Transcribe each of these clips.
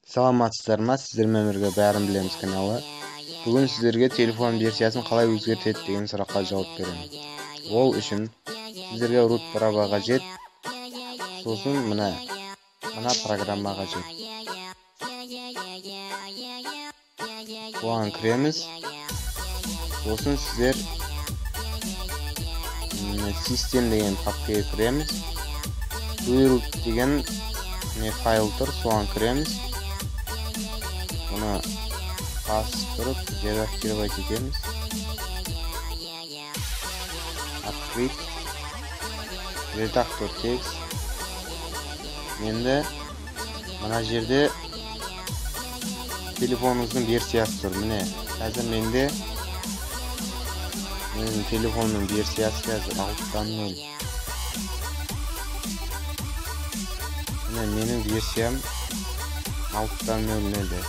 Саламатсыздар ма, сіздермен бірге Бәрін білеміз каналы. Бүгін сіздерге телефон версиясын қалай өзгертеді деген сұраққа жауап беремін. Ол үшін сіздерге root права қажет, сосын мына программа қажет. Оған кіреміз. Сосын сіздер систем деген папкаға кіреміз. Build деген не файл тұр, соған кіреміз. Оны басып тұрып редактировать етеміз. Открыть редактор текст. Енді мына жерде телефоныңыздың версиясы тұр. Міне қазір менде менің телефонымның версиясы қазір 6.0. Міне менің версиям 6.0.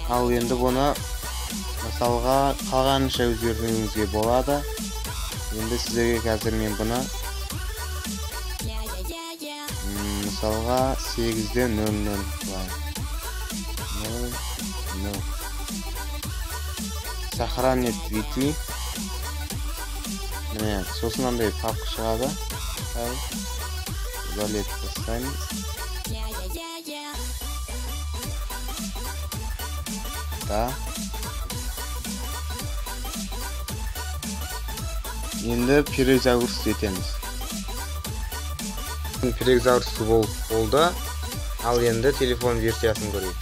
Ал енді бұны мысалға қалғанша өзгертуіңізге болады. Енді сіздерге қазір мен бұны мысалға 8.00 қылайын. 0. Сохранить войти. Міне сосын андай папка шығады. Файл. Удалить тастаймыз. Да. Енді перезагрузка етеміз. Перезагрузка болды. Ал енді телефон версиясын көрейік.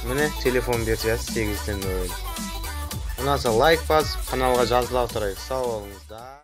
Міне телефон версиясы 8.0. Ұнаса лайк басып, каналға жазыла отырайық. Сау болыңыздар.